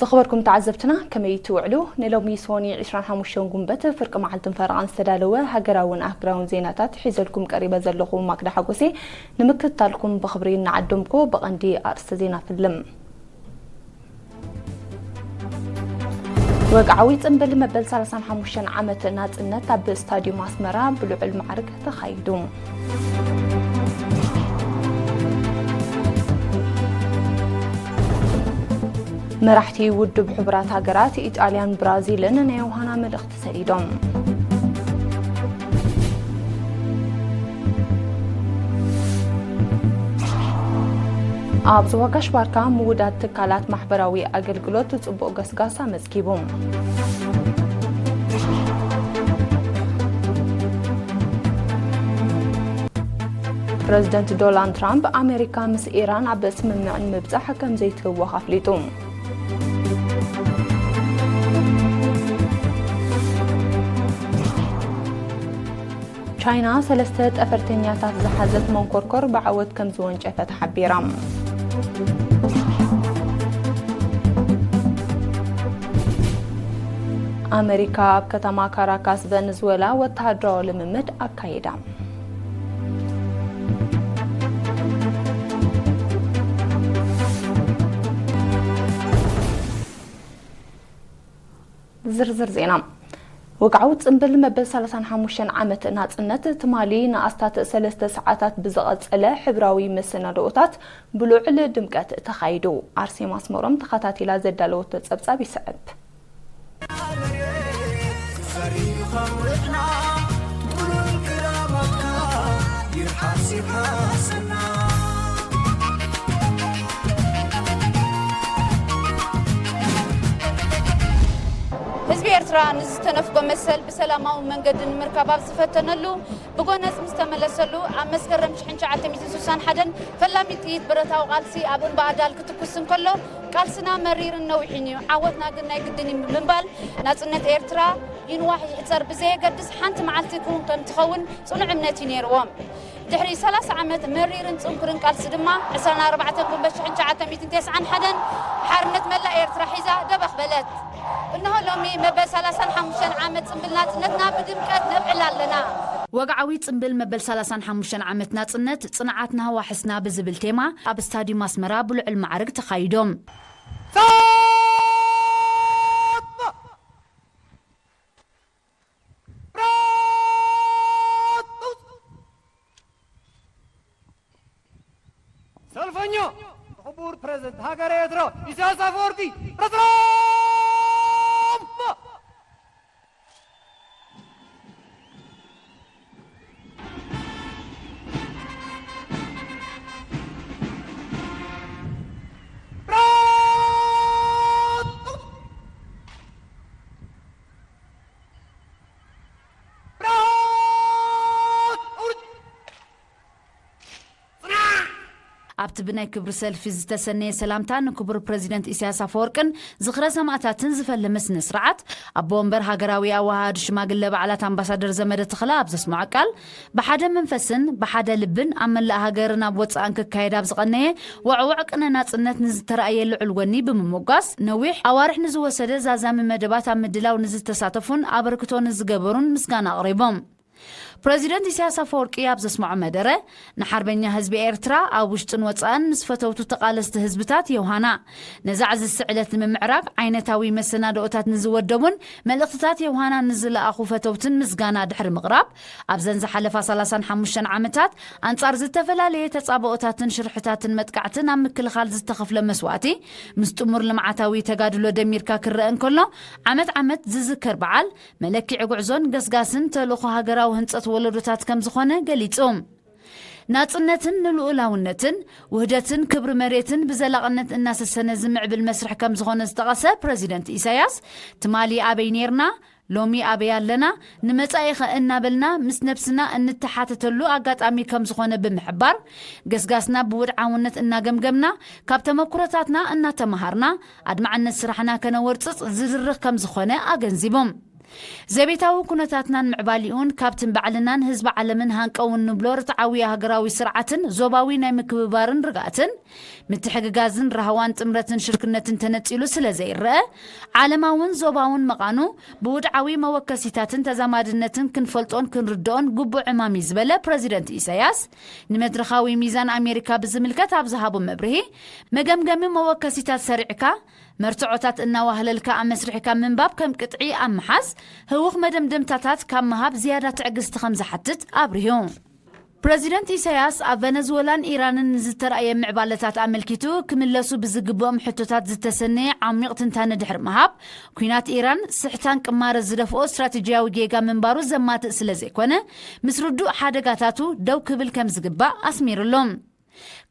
ዝኸበርኩም ተዓዘብትና፣ ከመይ ትውዕሉ? ንሎሚ ሰኒ ዕስራን ሓሙሽተን ጉንበት ፍርቂ መዓልትን ፈረቓን ዝተዳለወ ሃገራውን ኣህጉራውን ዜናታት ሒዘልኩም ቀሪበ ዘለኹ ማክዳ ሓጎሴ። ንምክትታልኩም ብኽብሪ እናዓደምኩ፣ ብቐንዲ ኣርእስተ ዜና ፍልም። ወግዓዊ ጽምብል መበል ሰላሳን ሓሙሽተን ዓመት ናጽነት ኣብ ስታድዩም ኣስመራ ብልዑል ማዕርግ ተኻይዱ። መራሕቲ ውድብ ሕቡራት ሃገራት፣ ኢጣልያን ብራዚልን ናይ ዮሃና መልእኽቲ ሰዲዶም። ኣብ ዞባ ጋሽ ባርካ ምውዳድ ትካላት ማሕበራዊ ኣገልግሎት ጽቡቕ ገስጋስ ኣመዝጊቡ። ፕረዚደንት ዶናልድ ትራምፕ፣ ኣሜሪካ ምስ ኢራን ኣብ ስምምዕ ንምብጻሕ ከም ዘይትህወኽ ኣፍሊጡ። ቻይና ሰለስተ ጠፈርተኛታት ዝሓዘት መንኮርኮር ብዓወት ከም ዝወንጨፈት ሓቢራ። ኣመሪካ ኣብ ከተማ ካራካስ ቨነዝዌላ ወተሃደራዊ ልምምድ ኣካይዳ። ዝርዝር ዜና። ወግዓዊ ጽምብል መበል ሰላሳን ሓሙሽተን ዓመት ናጽነት ትማሊ ንኣስታት ሰለስተ ሰዓታት ብዝቐጸለ ሕብራዊ መሰናድኦታት ብልዑል ድምቀት ተኻይዱ። ኣርሴማ ኣስመሮም ተኸታቲላ ዘዳለወቶ ጸብጻብ ይስዕብ። ህዝቢ ኤርትራ ንዝተነፍጎ መሰል ብሰላማዊ መንገዲ ንምርካብ ኣብ ዝፈተነሉ፣ ብጎነጽ ምስ ተመለሰሉ፣ ኣብ መስከረም ሽሕን ትሽዓተ ሚእትን ስሳን ሓደን ፈላሚት ጥይት ብረታዊ ቃልሲ ኣብ እምባ ኣዳል ክትኩስ እንከሎ፣ ቃልስና መሪርን ነዊሕን እዩ፣ ዓወትና ግን ናይ ግድን እዩ ብምባል፣ ናጽነት ኤርትራ ይንዋሕ ይሕጸር ብዘየገድስ ሓንቲ መዓልቲ ክውን ከም ትኸውን ጽኑዕ እምነት እዩ ነይርዎም። ድሕሪ ሰላሳ ዓመት መሪርን ጽንኩርን ቃልሲ ድማ፣ ዕስራን ኣርባዕተን ጉንበት ሽሕን ትሽዓተ ሚእትን ተስዓን ሓደን ሓርነት መላእ ኤርትራ ሒዛ ደበኽ በለት። እነሆ ሎሚ መበል ሰላሳን ሓሙሽተን ዓመት ጽምብል ናጽነትና ብድምቀት ነብዕል ኣለና። ወግዓዊ ጽምብል መበል ሰላሳን ሓሙሽተን ዓመት ናጽነት፣ ጽንዓትና ዋሕስና ብዝብል ቴማ ኣብ ስታድዩም ኣስመራ ብልዑል ማዕርግ ተኻይዶም። ሰልፈኛ፣ ክቡር ፕሬዝደንት ሃገረ ኤርትራ ኢሳያስ ኣፈወርቂ፣ ረስራም! ኣብቲ ብናይ ክብሪ ሰልፊ ዝተሰነየ ሰላምታ ንክቡር ፕረዚደንት ኢሳያስ ኣፈወርቅን ዝኽረ ሰማእታትን ዝፈለመ ስነ ስርዓት፣ ኣቦ ወንበር ሃገራዊ ኣወሃሃዲ ሽማግለ በዓላት ኣምባሳደር ዘመደ ተኽለ ኣብ ዘስምዖ ቃል፣ ብሓደ መንፈስን ብሓደ ልብን ኣብ መላእ ሃገርን ኣብ ወጻእን ክካየድ ኣብ ዝቐነየ ወዕወዕ ቅነ ናጽነት ንዝተራእየ ልዑል ወኒ ብምምጓስ፣ ነዊሕ ኣዋርሕ ንዝወሰደ ዛዛሚ መደባት ኣብ ምድላው ንዝተሳተፉን ኣበርክቶ ንዝገበሩን ምስጋና ኣቕሪቦም። ፕረዚደንት ኢሳያስ ኣፈወርቂ ኣብ ዘስምዖ መደረ፣ ንሓርበኛ ህዝቢ ኤርትራ ኣብ ውሽጥን ወጻእን ምስ ፈተውቱ ተቓለስቲ ህዝብታት የውሃና፣ ነዛ ዕዝዝቲ ዕለት ንምምዕራግ ዓይነታዊ መሰናድኦታት ንዝወደቡን መልእኽትታት የውሃና ንዝለኣኹ ፈተውትን ምስጋና ድሕሪ ምቕራብ፣ ኣብዘን ዝሓለፋ ሰላሳን ሓሙሽተን ዓመታት ኣንጻር ዝተፈላለየ ተጻብኦታትን ሽርሕታትን መጥቃዕትን ኣብ ምክልኻል ዝተኸፍለ መስዋእቲ፣ ምስ ጥሙር ልምዓታዊ ተጋድሎ ደሚርካ ክረአ እንከሎ፣ ዓመት ዓመት ዝዝከር በዓል፣ መለክዒ ጉዕዞን ገስጋስን ተልእኾ ሃገራዊ ህንጸት ወለዶታት ከም ዝኾነ ገሊጹ። ናጽነትን ንልኡላውነትን፣ ውህደትን ክብሪ መሬትን ብዘላቕነት እናሰሰነ ዝምዕብል መስርሕ ከም ዝኾነ ዝጠቐሰ ፕረዚደንት ኢሳያስ፣ ትማሊ ኣበይ ኔርና? ሎሚ ኣበይ ኣለና? ንመጻኢኸ እናበልና ምስ ነብስና እንተሓተተሉ ኣጋጣሚ ከም ዝኾነ ብምሕባር፣ ገስጋስና ብውድዓውነት እናገምገምና፣ ካብ ተመኩሮታትና እናተመሃርና፣ ኣድማዕነት ስራሕና ከነወርጽጽ ዝድርኽ ከም ዝኾነ ኣገንዚቦም። ዘቤታዊ ኩነታትናን ምዕባሊኡን ካብትን ባዕልናን ህዝቢ ዓለምን ሃንቀውን ንብሎ ርትዓዊ ሃገራዊ ስርዓትን ዞባዊ ናይ ምክብባርን ርግኣትን ምትሕግጋዝን ራህዋን ጥምረትን ሽርክነትን ተነጺሉ ስለ ዘይረአ፣ ዓለማውን ዞባውን መቓኑ ብውድዓዊ መወከሲታትን ተዛማድነትን ክንፈልጦን ክንርድኦን ግቡእ ዕማም እዩ ዝበለ ፕረዚደንት ኢሳያስ፣ ንመድረኻዊ ሚዛን ኣሜሪካ ብዝምልከት ኣብ ዝሃቦ መብርሂ፣ መገምገሚ መወከሲታት ሰሪዕካ፣ መርትዖታት እናዋህለልካ ኣመስሪሕካ ምንባብ ከም ቅጥዒ ኣብ ምሓዝ፣ ህውኽ መደምደምታታት ካብ ምሃብ ዝያዳ ትዕግስቲ ከም ዝሓትት ኣብሪሁ። ፕረዚደንት ኢሳያስ ኣብ ቨነዝወላን ኢራንን ንዝተራእየ ምዕባለታት ኣመልኪቱ፣ ክምለሱ ብዝግብኦም ሕቶታት ዝተሰነየ ዓሚቕ ትንታነ ድሕሪ ምሃብ፣ ኲናት ኢራን ስሕታን ቅማረ ዝደፍኦ ስትራቴጂያዊ ጌጋ ምንባሩ ዘማትእ ስለ ዘይኮነ፣ ምስ ርዱእ ሓደጋታቱ ደው ክብል ከም ዝግባእ ኣስሚሩሎም።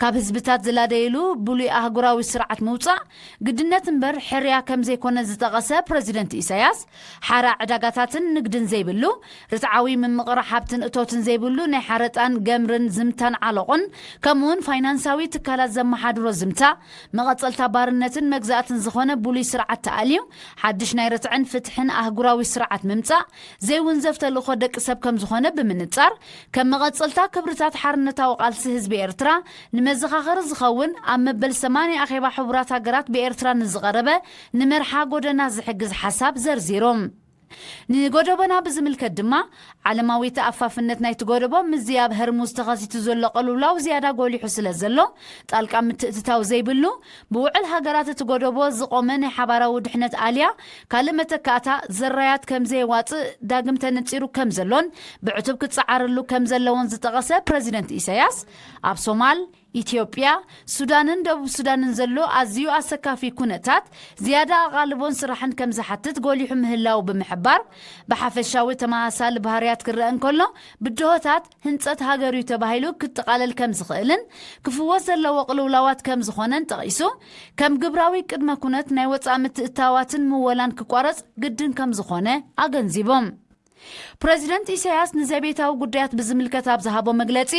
ካብ ህዝብታት ዝላደይሉ ብሉይ ኣህጉራዊ ስርዓት ምውጻእ ግድነት እምበር ሕርያ ከም ዘይኮነ ዝጠቐሰ ፕረዚደንት ኢሳያስ፣ ሓራ ዕዳጋታትን ንግድን ዘይብሉ፣ ርትዓዊ ምምቕራ ሃብትን እቶትን ዘይብሉ ናይ ሓረጣን ገምርን ዝምታን ዓሎቕን፣ ከምኡውን ፋይናንሳዊ ትካላት ዘመሓድሮ ዝምታ፣ መቐጸልታ ባርነትን መግዛእትን ዝኾነ ብሉይ ስርዓት ተኣልዩ፣ ሓድሽ ናይ ርትዕን ፍትሕን ኣህጉራዊ ስርዓት ምምጻእ፣ ዘይውንዘፍ ተልእኾ ደቂ ሰብ ከም ዝኾነ ብምንጻር፣ ከም መቐጸልታ ክብርታት ሓርነታዊ ቃልሲ ህዝቢ ኤርትራ ንመዘኻኸሪ ዝኸውን ኣብ መበል ሰማንያ ኣኼባ ሕቡራት ሃገራት ብኤርትራ ንዝቐረበ ንመርሓ ጎደና ዝሕግዝ ሓሳብ ዘርዚሮም። ንጎደቦና ብዝምልከት ድማ፣ ዓለማዊ ተኣፋፍነት ናይቲ ጎደቦ ምስዚ ኣብ ሀርሙዝ ተኸሲቱ ዘሎ ቅልውላው ዝያዳ ጎሊሑ ስለ ዘሎ፣ ጣልቃ ምትእትታው ዘይብሉ፣ ብውዕል ሃገራት እቲ ጎደቦ ዝቖመ ናይ ሓባራዊ ድሕነት ኣልያ ካልእ መተካእታ ዘራያት ከም ዘየዋጽእ ዳግም ተነጺሩ ከም ዘሎን ብዕቱብ ክጸዓረሉ ከም ዘለዎን ዝጠቐሰ ፕረዚደንት ኢሳያስ፣ ኣብ ሶማል፣ ኢትዮጵያ፣ ሱዳንን ደቡብ ሱዳንን ዘሎ ኣዝዩ ኣሰካፊ ኩነታት ዝያዳ ኣቓልቦን ስራሕን ከም ዝሓትት ጎሊሑ ምህላው ብምሕባር፣ ብሓፈሻዊ ተመሳሳሊ ባህርያት ክረአ እንከሎ፣ ብድሆታት ህንጸት ሃገር እዩ ተባሂሉ ክጠቓለል ከም ዝኽእልን ክፍወስ ዘለዎ ቅልውላዋት ከም ዝኾነን ጠቒሱ፣ ከም ግብራዊ ቅድመ ኩነት ናይ ወጻኢ ምትእትታዋትን ምወላን ክቋረጽ ግድን ከም ዝኾነ ኣገንዚቦም። ፕረዚደንት ኢሳያስ ንዘቤታዊ ጉዳያት ብዝምልከት ኣብ ዝሃቦ መግለጺ፣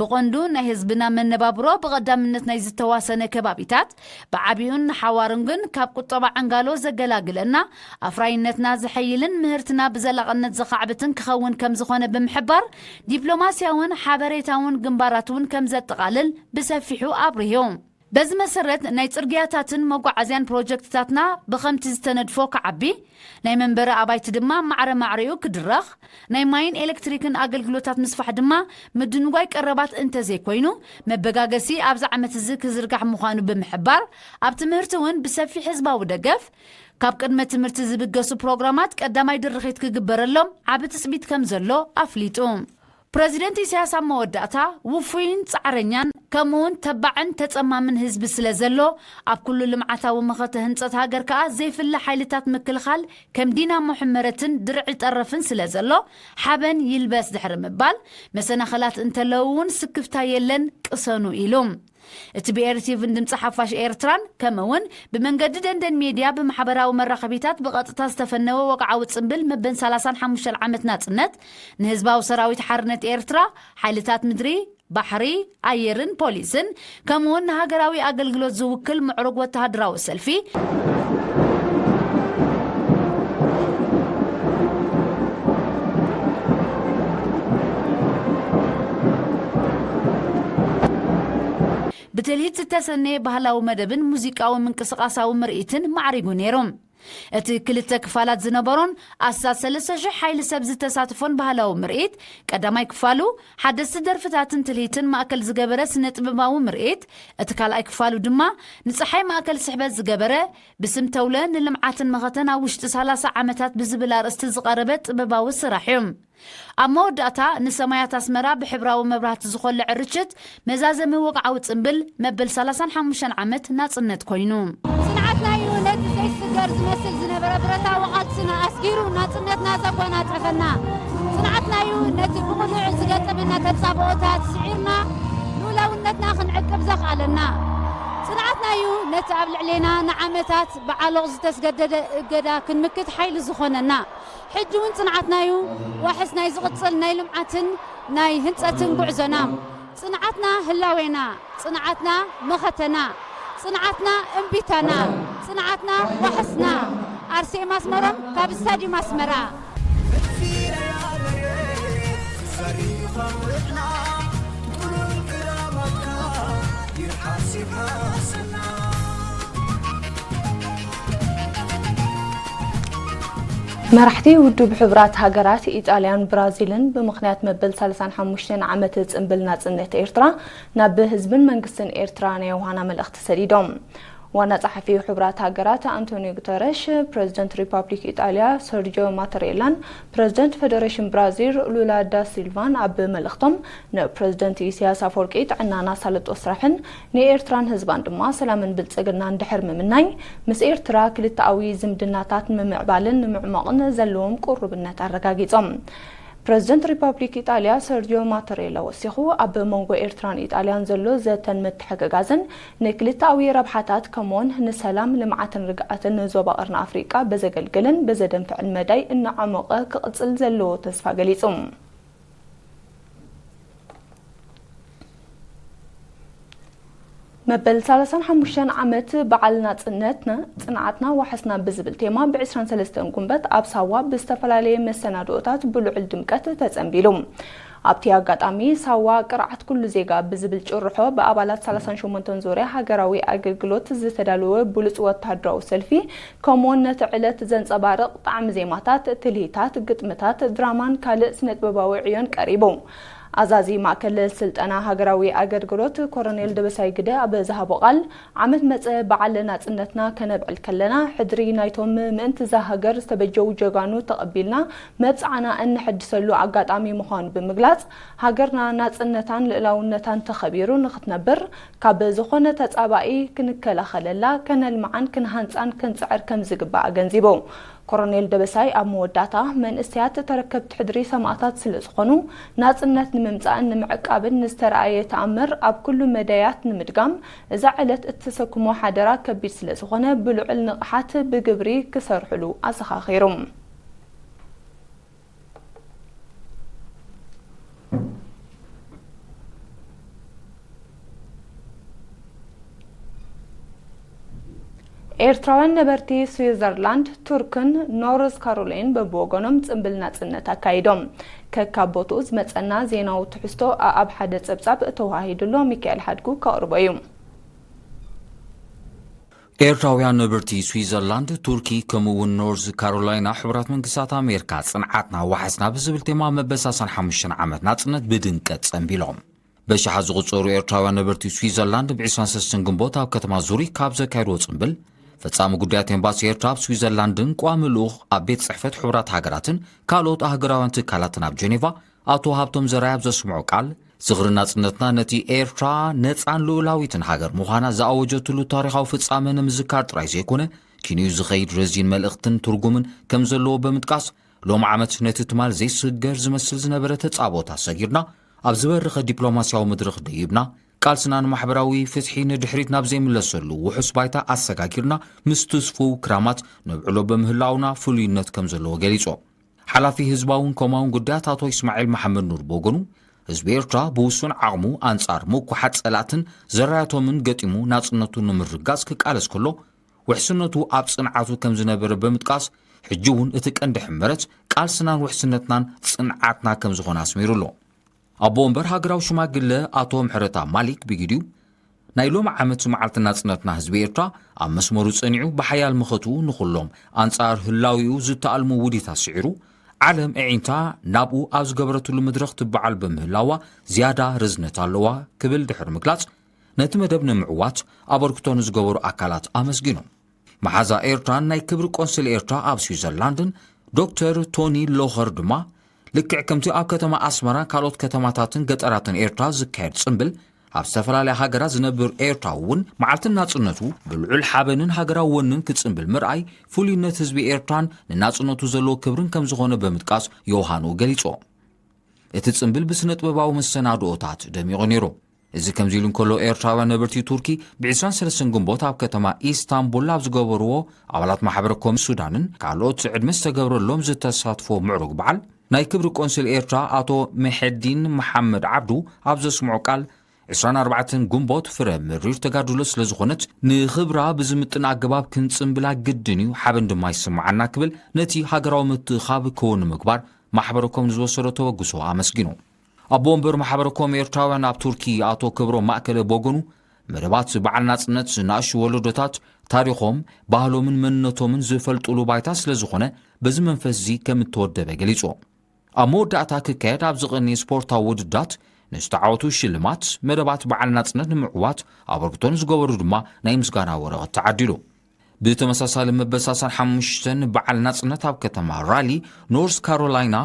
ብቐንዱ ናይ ህዝብና መነባብሮ ብቐዳምነት ናይ ዝተዋሰነ ከባቢታት፣ ብዓቢኡን ንሓዋሩን ግን ካብ ቁጠባ ዕንጋሎ ዘገላግለና፣ ኣፍራይነትና ዘሐይልን ምህርትና ብዘላቕነት ዘኻዕብትን ክኸውን ከም ዝኾነ ብምሕባር፣ ዲፕሎማስያውን ሓበሬታውን ግንባራት እውን ከም ዘጠቓልል ብሰፊሑ ኣብሪሁ። በዚ መሰረት፣ ናይ ጽርግያታትን መጓዓዝያን ፕሮጀክትታትና ብኸምቲ ዝተነድፎ ክዓቢ፣ ናይ መንበሪ ኣባይቲ ድማ ማዕረ ማዕሪኡ ክድረኽ፣ ናይ ማይን ኤሌክትሪክን ኣገልግሎታት ምስፋሕ ድማ ምድንጓይ ቀረባት እንተዘይኮይኑ፣ መበጋገሲ ኣብዚ ዓመት እዚ ክዝርጋሕ ምዃኑ ብምሕባር፣ ኣብ ትምህርቲ እውን ብሰፊሕ ህዝባዊ ደገፍ፣ ካብ ቅድመ ትምህርቲ ዝብገሱ ፕሮግራማት ቀዳማይ ድርኺት ክግበረሎም ዓቢ ትጽቢት ከም ዘሎ ኣፍሊጡ። ፕረዚደንት ኢሳያስ ኣብ መወዳእታ፣ ውፉይን ጻዕረኛን ከምኡውን ተባዕን ተጸማምን ህዝቢ ስለ ዘሎ፣ ኣብ ኩሉ ልምዓታዊ መኸተ ህንጸት ሃገር ከኣ ዘይፍለ ሓይልታት ምክልኻል ከም ዲናሞ ሕመረትን ድርዒ ጠረፍን ስለ ዘሎ፣ ሓበን ይልበስ ድሕሪ ምባል፣ መሰናኸላት እንተለዉ እውን ስክፍታ የለን፣ ቅሰኑ ኢሉ። እቲ ብኤርቲቪን ድምፂ ሓፋሽ ኤርትራን ከምኡውን ብመንገዲ ደንደን ሜድያ ብማሕበራዊ መራኸቢታት ብቐጥታ ዝተፈነወ ወግዓዊ ጽምብል መበል ሰላሳን ሓሙሽተን ዓመት ናጽነት ንህዝባዊ ሰራዊት ሓርነት ኤርትራ፣ ሓይልታት ምድሪ፣ ባሕሪ፣ ኣየርን ፖሊስን ከምኡውን ንሃገራዊ ኣገልግሎት ዝውክል ምዕሩግ ወተሃደራዊ ሰልፊ፣ ብትልሂት ዝተሰነየ ባህላዊ መደብን ሙዚቃዊ ምንቅስቓሳዊ ምርኢትን ማዕሪጉ ነይሩ። እቲ ክልተ ክፋላት ዝነበሮን ኣስታት ሰለስተ ሽሕ ሓይሊ ሰብ ዝተሳትፎን ባህላዊ ምርኢት፣ ቀዳማይ ክፋሉ ሓደስቲ ደርፍታትን ትልሂትን ማእከል ዝገበረ ስነ ጥበባዊ ምርኢት፣ እቲ ካልኣይ ክፋሉ ድማ ንጸሓይ ማእከል ስሕበት ዝገበረ ብስም ተውለ ንልምዓትን መኸተን ኣብ ውሽጢ ሰላሳ ዓመታት ብዝብል ኣርእስቲ ዝቐረበ ጥበባዊ ስራሕ እዩ። ኣብ መወዳእታ ንሰማያት ኣስመራ ብሕብራዊ መብራህቲ ዝኾልዕ ርችት መዛዘሚ ወግዓዊ ጽምብል መበል ሰላሳን ሓሙሽተን ዓመት ናጽነት ኮይኑ። ጽንዓትና'ዩ ነቲ ዘይስገር ዝመስል ዝነበረ ብረታዊ ቃልስና ኣስጊሩ ናጽነትና ዘጓናጸፈና። ጽንዓትና'ዩ ነቲ ብቕኑዕ ዝገጠመና ተጻብኦታት ስዒርና ልኡላውነትና ክንዕቅብ ዘኽኣለና። ጽንዓትና'ዩ ነቲ ኣብ ልዕሌና ንዓመታት ብዓሎቕ ዝተስገደደ እገዳ ክንምክት ሓይሊ ዝኾነና። ሕጂ እውን ጽንዓትና'ዩ ዋሕስ ናይ ዝቕጽል ናይ ልምዓትን ናይ ህንጸትን ጉዕዞና። ጽንዓትና ህላዌና፣ ጽንዓትና መኸተና፣ ጽንዓትና እምቢታና፣ ጽንዓትና ዋሕስና። ኣርሴማ ኣስመሮም ካብ ስታዲየም ኣስመራ። መራሕቲ ውድብ ሕቡራት ሃገራት፣ ኢጣልያን ብራዚልን ብምኽንያት መበል ሰላሳን ሓሙሽተን ዓመት ጽንብል ናጽነት ኤርትራ ናብ ህዝብን መንግስትን ኤርትራ ናይ ዮሃና መልእኽቲ ሰዲዶም። ዋና ጸሓፊ ሕቡራት ሃገራት ኣንቶኒዮ ጉተረሽ፣ ፕረዚደንት ሪፓብሊክ ኢጣልያ ሰርጆ ማተሬላን ፕረዚደንት ፈደረሽን ብራዚል ሉላ ዳ ሲልቫን ኣብ መልእኽቶም፣ ንፕረዚደንት ኢሳያስ ኣፈወርቂ ጥዕናን ኣሳልጦ ስራሕን ንኤርትራን ህዝባን ድማ ሰላምን ብልጽግናን ድሕር ምምናይ፣ ምስ ኤርትራ ክልተኣዊ ዝምድናታት ንምምዕባልን ንምዕማቕን ዘለዎም ቅሩብነት ኣረጋጊጾም። ፕረዚደንት ሪፓብሊክ ኢጣልያ ሰርጂዮ ማተሬላ ወሲኹ፣ ኣብ መንጎ ኤርትራን ኢጣልያን ዘሎ ዘተን ምትሕግጋዝን ንክልተኣዊ ረብሓታት ከምኡውን ንሰላም፣ ልምዓትን ርግኣትን ዞባ ቀርኒ ኣፍሪቃ ብዘገልግልን ብዘደንፍዕን መዳይ እናዓሞቐ ክቕጽል ዘለዎ ተስፋ ገሊጹ። መበል ሰላሳን ሓሙሽተን ዓመት በዓል ናጽነትና ጽንዓትና ዋሕስና ብዝብል ቴማ ብ ዕስራን ሰለስተን ጉንበት ኣብ ሳዋ ብዝተፈላለየ መሰናድኦታት ብልዑል ድምቀት ተጸንቢሉ። ኣብቲ ኣጋጣሚ ሳዋ ቅርዓት ኩሉ ዜጋ ብዝብል ጭርሖ ብኣባላት ሰላሳን ሸሞንተን ዙርያ ሃገራዊ ኣገልግሎት ዝተዳለወ ብሉጽ ወተሃደራዊ ሰልፊ ከምኡውን ነቲ ዕለት ዘንጸባርቕ ጣዕሚ ዜማታት፣ ትልሂታት፣ ግጥምታት፣ ድራማን ካልእ ስነጥበባዊ ዕዮን ቀሪቡ። ኣዛዚ ማእከል ስልጠና ሃገራዊ ኣገልግሎት ኮረኔል ደበሳይ ግደ ኣብ ዝሃቦ ቃል፣ ዓመት መጸ በዓል ናጽነትና ከነብዕል ከለና፣ ሕድሪ ናይቶም ምእንቲ እዛ ሃገር ዝተበጀዉ ጀጋኑ ተቐቢልና መብጽዓና እነሐድሰሉ ኣጋጣሚ ምዃኑ ብምግላጽ፣ ሃገርና ናጽነታን ልእላውነታን ተኸቢሩ ንኽትነብር፣ ካብ ዝኾነ ተጻባኢ ክንከላኸለላ፣ ከነልምዓን ክንሃንጻን ክንጽዕር ከምዝግባእ ኣገንዚቡ። ኮረኔል ደበሳይ ኣብ መወዳእታ፣ መንእሰያት ተረከብቲ ሕድሪ ሰማእታት ስለዝኾኑ፣ ናጽነት ንምምጻእን ንምዕቃብን ንዝተረኣየ ተኣምር ኣብ ኩሉ መዳያት ንምድጋም፣ እዛ ዕለት እትተሰክሞ ሓደራ ከቢድ ስለዝኾነ፣ ብልዑል ንቕሓት ብግብሪ ክሰርሕሉ ኣዘኻኺሩ። ኤርትራውያን ነበርቲ ስዊዘርላንድ፣ ቱርክን ኖርዝ ካሮላይን በብወገኖም ጽምብል ናጽነት ኣካይዶም። ከካብ ቦትኡ ዝመጸና ዜናዊ ትሕዝቶ ኣኣብ ሓደ ጸብጻብ ተወሃሂዱሎ፣ ሚካኤል ሓድጉ ከቕርቦ እዩ። ኤርትራውያን ነበርቲ ስዊዘርላንድ፣ ቱርኪ፣ ከምኡ እውን ኖርዝ ካሮላይና፣ ሕቡራት መንግስታት ኣሜሪካ፣ ጽንዓትና ዋሕስና ብዝብል ቴማ መበል ሰላሳን ሓሙሽተን ዓመት ናጽነት ብድምቀት ጸንቢሎም። በሽሓት ዝቑጸሩ ኤርትራውያን ነበርቲ ስዊዘርላንድ፣ ብ ዕስራን ሰለስተን ግንቦት ኣብ ከተማ ዙሪክ ኣብ ዘካየድዎ ጽምብል፣ ፈጻሚ ጉዳያት ኤምባሲ ኤርትራ ኣብ ስዊዘርላንድን ቋሚ ልኡኽ ኣብ ቤት ጽሕፈት ሕቡራት ሃገራትን ካልኦት ኣህጉራውያን ትካላትን ኣብ ጀኔቫ፣ ኣቶ ሃብቶም ዘርኣይ ኣብ ዘስምዖ ቃል፣ ዝኽሪ ናጽነትና ነቲ ኤርትራ ነጻን ልኡላዊትን ሃገር ምዃና ዝኣወጀትሉ ታሪኻዊ ፍጻመ ንምዝካር ጥራይ ዘይኮነ፣ ኪንኡ ዝኸይድ ረዚን መልእኽትን ትርጉምን ከም ዘለዎ ብምጥቃስ፣ ሎም ዓመት ነቲ ትማል ዘይስገር ዝመስል ዝነበረ ተጻብኦታት ሰጊርና፣ ኣብ ዝበረኸ ዲፕሎማስያዊ መድረኽ ደይብና፣ ቃልስና ንማሕበራዊ ፍትሒ ንድሕሪት ናብ ዘይምለሰሉ ውሑስ ባይታ ኣሰጋጊርና፣ ምስ ትስፉው ክራማት ነብዕሎ በምህላውና ፍሉይነት ከም ዘለዎ ገሊጾም። ሓላፊ ህዝባውን ኮማውን ጉዳያት ኣቶ ኢስማዒል መሓመድ ኑር ብወገኑ፣ ህዝቢ ኤርትራ ብውሱን ዓቕሙ ኣንጻር ምኩሓት ጸላእትን ዘራያቶምን ገጢሙ ናጽነቱ ንምርግጋጽ ክቃለስ ከሎ፣ ውሕስነቱ ኣብ ጽንዓቱ ከም ዝነበረ ብምጥቃስ፣ ሕጂ እውን እቲ ቀንዲ ሕመረት ቃልስናን ውሕስነትናን ጽንዓትና ከም ዝኾነ ኣስሚሩ ኣሎ። ኣቦ ወንበር ሃገራዊ ሽማግለ ኣቶ ምሕረተኣብ ማሊክ ብግዲኡ፣ ናይ ሎሚ ዓመት መዓልቲ ናጽነትና ህዝቢ ኤርትራ ኣብ መስመሩ ጸኒዑ ብሓያል መኸትኡ ንኹሎም ኣንጻር ህላዊኡ ዝተኣልሙ ውዲታት ስዒሩ፣ ዓለም ኣዒንታ ናብኡ ኣብ ዝገበረትሉ መድረኽ ትበዓል ብምህላዋ ዝያዳ ርዝነት ኣለዋ ክብል ድሕሪ ምግላጽ፣ ነቲ መደብ ንምዕዋት ኣበርክቶ ንዝገበሩ ኣካላት ኣመስጊኖም። መሓዛ ኤርትራን ናይ ክብሪ ቆንስል ኤርትራ ኣብ ስዊዘርላንድን ዶክተር ቶኒ ሎኸር ድማ፣ ልክዕ ከምቲ ኣብ ከተማ ኣስመራን ካልኦት ከተማታትን ገጠራትን ኤርትራ ዝካየድ ጽምብል፣ ኣብ ዝተፈላለያ ሃገራት ዝነብር ኤርትራዊ እውን መዓልቲ ናጽነቱ ብልዑል ሓበንን ሃገራዊ ወንን ክጽምብል ምርኣይ፣ ፍሉይነት ህዝቢ ኤርትራን ንናጽነቱ ዘለዎ ክብርን ከም ዝኾነ ብምጥቃስ፣ ዮውሃንኡ ገሊጹ። እቲ ጽምብል ብስነ-ጥበባዊ መሰናድኦታት ደሚቑ ነይሩ። እዚ ከምዚ ኢሉ እንከሎ፣ ኤርትራውያን ነበርቲ ቱርኪ ብ ዕስራን ሰለስተን ግንቦት ኣብ ከተማ ኢስታንቡል ኣብ ዝገበርዎ፣ ኣባላት ማሕበረ ኮሚስ ሱዳንን ካልኦት ዕድመ ዝተገብረሎም ዝተሳትፎ ምዕሩግ በዓል፣ ናይ ክብሪ ቆንስል ኤርትራ ኣቶ መሐዲን መሓመድ ዓብዱ ኣብ ዘስምዖ ቃል፣ ዕስራን ኣርባዕተን ግንቦት ፍረ ምሪር ተጋድሎ ስለ ዝኾነት፣ ንኽብራ ብዝምጥን ኣገባብ ክንጽንብላ ግድን እዩ፣ ሓበን ድማ ይስምዓና ክብል ነቲ ሃገራዊ ምትእኻብ ክውን ንምግባር ማሕበረኮም ንዝወሰዶ ተበግሶ ኣመስጊኑ። ኣቦ ወንበር ማሕበረኮም ኤርትራውያን ኣብ ቱርኪ ኣቶ ክብሮም ማእከለ ብወገኑ፣ መደባት በዓል ናጽነት ንኣሽቱ ወለዶታት ታሪኾም፣ ባህሎምን መንነቶምን ዝፈልጡሉ ባይታ ስለ ዝኾነ፣ በዚ መንፈስ እዚ ከም እተወደበ ገሊጹ። ኣብ መወዳእታ ክካየድ ኣብ ዝቐነየ ስፖርታዊ ውድድራት ንዝተዓወቱ ሽልማት፣ መደባት በዓል ናጽነት ንምዕዋት ኣበርክቶ ንዝገበሩ ድማ ናይ ምስጋና ወረቐት ተዓዲሉ። ብተመሳሳሊ መበል ሰላሳን ሓሙሽተን በዓል ናጽነት ኣብ ከተማ ራሊ ኖርዝ ካሮላይና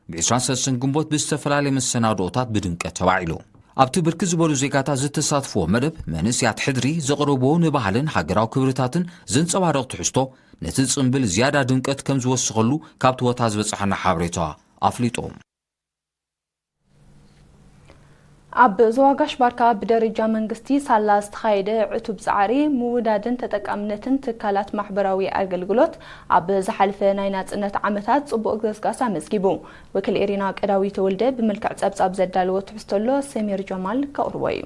ብ ዕስራን ሰለስተን ግንቦት ብዝተፈላለየ መሰናድኦታት ብድምቀት ተባዒሉ። ኣብቲ ብርክት ዝበሉ ዜጋታት ዝተሳትፍዎ መደብ፣ መንእሰያት ሕድሪ ዘቕርብዎ ንባህልን ሃገራዊ ክብርታትን ዘንጸባርቕ ትሕዝቶ፣ ነቲ ጽምብል ዝያዳ ድምቀት ከም ዝወሰኸሉ ካብቲ ቦታ ዝበጽሓና ሓበሬታ ኣፍሊጡ። ኣብ ዞባ ጋሽ ባርካ ብደረጃ መንግስቲ ሳላ ዝተኻየደ ዕቱብ ጻዕሪ ምውዳድን ተጠቃምነትን ትካላት ማሕበራዊ ኣገልግሎት ኣብ ዝሓለፈ ናይ ናጽነት ዓመታት ጽቡቕ ገስጋስ ኣመዝጊቡ። ወኪል ኤሪና ቀዳዊ ተወልደ ብመልክዕ ጸብጻብ ዘዳለዎ ትሕዝቶ ኣሎ፣ ሰሚር ጀማል ከቕርቦ እዩ።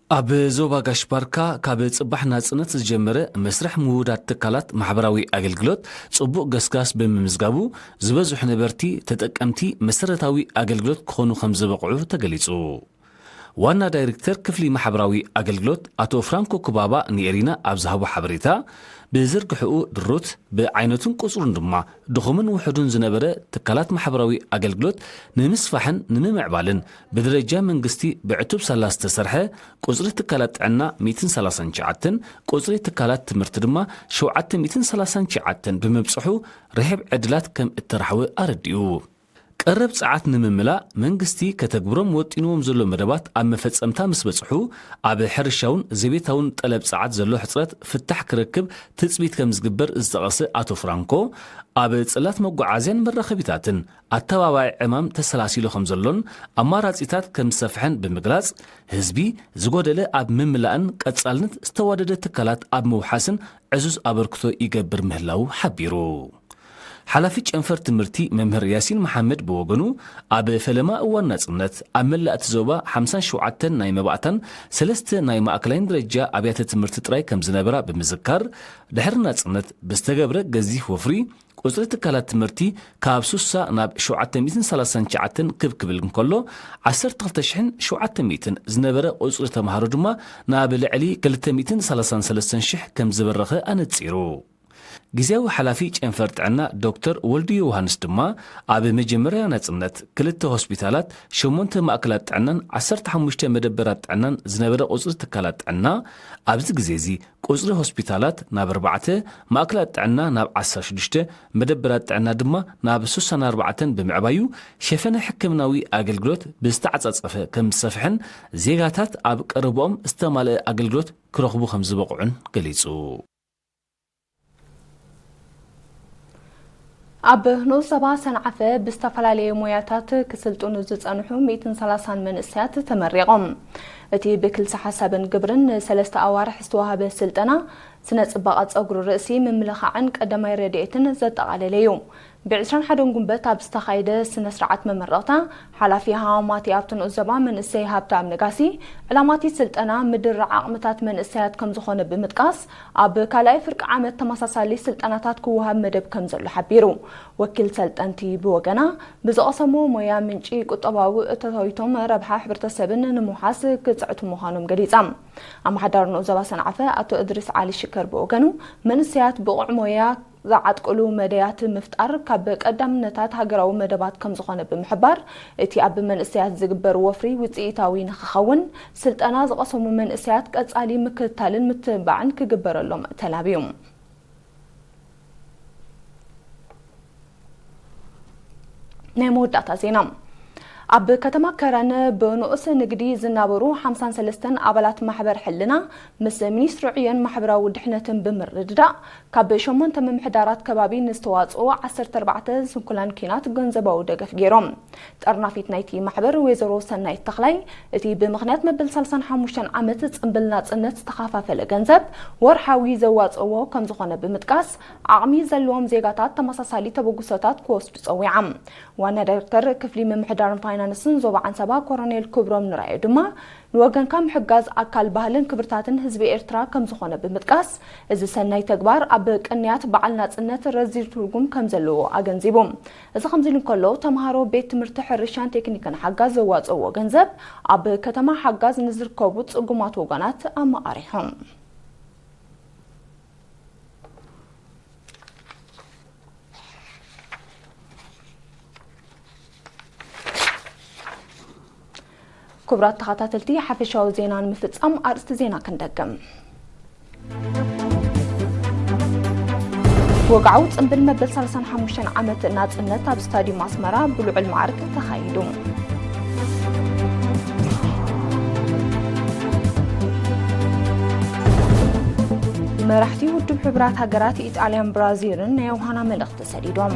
ኣብ ዞባ ጋሽ ባርካ ካብ ጽባሕ ናጽነት ዝጀመረ መስርሕ ምውዳድ ትካላት ማሕበራዊ ኣገልግሎት ጽቡቕ ገስጋስ ብምምዝጋቡ፣ ዝበዝሑ ነበርቲ ተጠቀምቲ መሰረታዊ ኣገልግሎት ክኾኑ ከም ዝበቕዑ ተገሊጹ። ዋና ዳይሬክተር ክፍሊ ማሕበራዊ ኣገልግሎት ኣቶ ፍራንኮ ኩባባ ንኤሪና ኣብ ዝሃቦ ሓበሬታ፣ ብዝርግሕኡ ድሩት፣ ብዓይነቱን ቁጽሩን ድማ ድኹምን ውሑዱን ዝነበረ ትካላት ማሕበራዊ ኣገልግሎት ንምስፋሕን ንምምዕባልን ብደረጃ መንግስቲ ብዕቱብ ሳላ ዝተሰርሐ፣ ቁጽሪ ትካላት ጥዕና ሚእትን ሰላሳን ትሽዓተን፣ ቁጽሪ ትካላት ትምህርቲ ድማ ሸውዓተ ሚእትን ሰላሳን ትሽዓተን ብምብጽሑ ርሕብ ዕድላት ከም እተራሕወ ኣረዲኡ። ቀረብ ጸዓት ንምምላእ መንግስቲ ከተግብሮም ወጢንዎም ዘሎ መደባት ኣብ መፈጸምታ ምስ በጽሑ፣ ኣብ ሕርሻውን ዘቤታውን ጠለብ ጸዓት ዘሎ ሕጽረት ፍታሕ ክረክብ ትጽቢት ከም ዝግበር ዝጠቐሰ ኣቶ ፍራንኮ፣ ኣብ ጽላት መጓዓዝያን መራኸቢታትን ኣተባባዒ ዕማም ተሰላሲሉ ከም ዘሎን ኣማራጺታት ከም ዝሰፍሐን ብምግላጽ፣ ህዝቢ ዝጎደለ ኣብ ምምላእን ቀጻልነት ዝተዋደደ ትካላት ኣብ ምውሓስን ዕዙዝ ኣበርክቶ ይገብር ምህላዉ ሓቢሩ። ሓላፊ ጨንፈር ትምህርቲ መምህር ያሲን መሓመድ ብወገኑ፣ ኣብ ፈለማ እዋን ናጽነት ኣብ መላእ እቲ ዞባ ሓምሳን ሸውዓተን ናይ መባእታን ሰለስተ ናይ ማእከላይን ደረጃ ኣብያተ ትምህርቲ ጥራይ ከም ዝነበራ ብምዝካር፣ ድሕሪ ናጽነት ብዝተገብረ ገዚፍ ወፍሪ ቁጽሪ ትካላት ትምህርቲ ካብ ሱሳ ናብ ሸውዓተ ሚእትን ሰላሳን ትሽዓተን ክብ ክብል እንከሎ፣ ዓሰርተ ክልተ ሽሕን ሸውዓተ ሚእትን ዝነበረ ቁጽሪ ተምሃሮ ድማ ናብ ልዕሊ ክልተ ሚእትን ሰላሳን ሰለስተን ሽሕ ከም ዝበረኸ ኣነጺሩ። ግዝያዊ ሓላፊ ጨንፈር ጥዕና ዶክተር ወልዱ ዮውሃንስ ድማ፣ ኣብ መጀመርያ ናጽነት ክልተ ሆስፒታላት፣ ሸሞንተ ማእከላት ጥዕናን ዓሰርተ ሓሙሽተ መደበራት ጥዕናን ዝነበረ ቁጽሪ ትካላት ጥዕና፣ ኣብዚ ግዜ እዚ ቁጽሪ ሆስፒታላት ናብ ኣርባዕተ፣ ማእከላት ጥዕና ናብ ዓሰርተ ሽዱሽተ፣ መደበራት ጥዕና ድማ ናብ ስሳን ኣርባዕተን ብምዕባዩ፣ ሸፈነ ሕክምናዊ ኣገልግሎት ብዝተዓጻጸፈ ከም ዝሰፍሐን ዜጋታት ኣብ ቀረብኦም ዝተማልአ ኣገልግሎት ክረኽቡ ከም ዝበቕዑን ገሊጹ። ኣብ ንኡስ ዞባ ሰንዓፈ ብዝተፈላለየ ሞያታት ክስልጥኑ ዝጸንሑ ሚእትን ሰላሳን መንእሰያት ተመሪቖም። እቲ ብክልሲ ሓሳብን ግብርን ንሰለስተ ኣዋርሕ ዝተዋህበ ስልጠና፣ ስነ ጽባቐ ጸጉሪ ርእሲ፣ ምምልኻዕን ቀዳማይ ረድኤትን ዘጠቓለለ እዩ። ብዕስራን ሓደን ጉንበት ኣብ ዝተኻየደ ስነ ስርዓት መመረቕታ፣ ሓላፊ ሃዋማቲ ኣብቲ ንኡስ ዞባ መንእሰይ ሃብተኣብ ነጋሲ፣ ዕላማቲ ስልጠና ምድርዕ ዓቕምታት መንእሰያት ከም ዝኾነ ብምጥቃስ፣ ኣብ ካልኣይ ፍርቂ ዓመት ተመሳሳሊ ስልጠናታት ክወሃብ መደብ ከም ዘሎ ሓቢሩ። ወኪል ሰልጠንቲ ብወገና፣ ብዝቐሰሞ ሞያ ምንጪ ቁጠባዊ እቶታዊቶም ረብሓ ሕብረተሰብን ንምውሓስ ክጽዕቱ ምዃኖም ገሊጻ። ኣመሓዳሪ ንኡስ ዞባ ሰንዓፈ ኣቶ እድሪስ ዓሊ ሽከር ብወገኑ፣ መንእሰያት ብቑዕ ሞያ ዝዓጥቅሉ መደያት ምፍጣር ካብ ቀዳምነታት ሃገራዊ መደባት ከም ዝኾነ ብምሕባር፣ እቲ ኣብ መንእሰያት ዝግበር ወፍሪ ውጽኢታዊ ንኽኸውን፣ ስልጠና ዝቐሰሙ መንእሰያት ቀጻሊ ምክትታልን ምትብባዕን ክግበረሎም ተላብዩ። ናይ መወዳእታ ዜና። ኣብ ከተማ ከረን ብንኡስ ንግዲ ዝናበሩ ሓምሳን ሰለስተን ኣባላት ማሕበር ሕልና ምስ ሚኒስትሪ ዕዮን ማሕበራዊ ድሕነትን ብምርድዳእ፣ ካብ ሸሞንተ ምምሕዳራት ከባቢ ንዝተዋጽኡ ዓሰርተ ኣርባዕተ ስንኩላን ኲናት ገንዘባዊ ደገፍ ገይሮም። ጠርናፊት ናይቲ ማሕበር ወይዘሮ ሰናይት ተኽላይ፣ እቲ ብምኽንያት መበል ሰላሳን ሓሙሽተን ዓመት ጽምብል ናጽነት ዝተኸፋፈለ ገንዘብ ወርሓዊ ዘዋጽእዎ ከም ዝኾነ ብምጥቃስ፣ ዓቕሚ ዘለዎም ዜጋታት ተመሳሳሊ ተበግሶታት ክወስዱ ጸዊዓ። ዋና ዳይሬክተር ክፍሊ ምምሕዳርን ፋይናንስ ኣንስን ዞባ ዓንሰባ ኮሎኔል ክብሮም ንራዮ ድማ፣ ንወገንካ ምሕጋዝ ኣካል ባህልን ክብርታትን ህዝቢ ኤርትራ ከም ዝኾነ ብምጥቃስ፣ እዚ ሰናይ ተግባር ኣብ ቅንያት በዓል ናጽነት ረዚን ትርጉም ከም ዘለዎ ኣገንዚቡ። እዚ ከምዚ ኢሉ እንከሎ፣ ተምሃሮ ቤት ትምህርቲ ሕርሻን ቴክኒክን ሓጋዝ ዘዋጽእዎ ገንዘብ ኣብ ከተማ ሓጋዝ ንዝርከቡ ጽጉማት ወገናት ኣመቓሪሖም። ክቡራት ተኸታተልቲ፣ ሓፈሻዊ ዜና ንምፍጻም ኣርእስቲ ዜና ክንደግም። ወግዓዊ ጽምብል መበል ሰላሳን ሓሙሽተን ዓመት ናጽነት ኣብ ስታዲየም ኣስመራ ብልዑል ማዕርግ ተኻይዱ። መራሕቲ ውድብ ሕቡራት ሃገራት፣ ኢጣልያን ብራዚልን ናይ ዮሃና መልእኽቲ ሰዲዶም።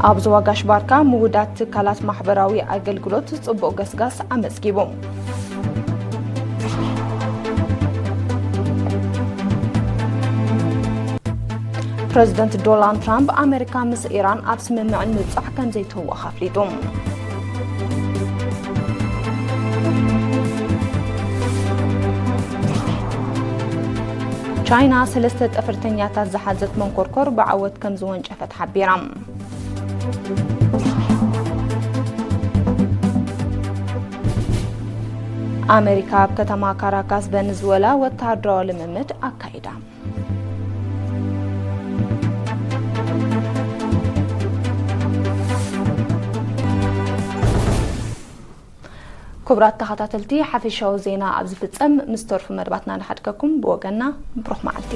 ኣብ ዞባ ጋሽ ባርካ ምውዳድ ትካላት ማሕበራዊ ኣገልግሎት ጽቡቕ ገስጋስ ኣመዝጊቡ። ፕረዚደንት ዶናልድ ትራምፕ፣ ኣመሪካ ምስ ኢራን ኣብ ስምምዕ ንምብጻሕ ከም ዘይትህወኽ ኣፍሊጡ። ቻይና ሰለስተ ጠፈርተኛታት ዝሓዘት መንኮርኮር ብዓወት ከም ዝወንጨፈት ሓቢራ። ኣመሪካ ኣብ ከተማ ካራካስ ቨነዝዌላ ወተሃደራዊ ልምምድ ኣካይዳ። ክቡራት ተኸታተልቲ፣ ሓፈሻዊ ዜና ኣብ ዝፍጸም፣ ምስ ተርፉ መደባትና ንሓድገኩም። ብወገንና ብሩኽ መዓልቲ።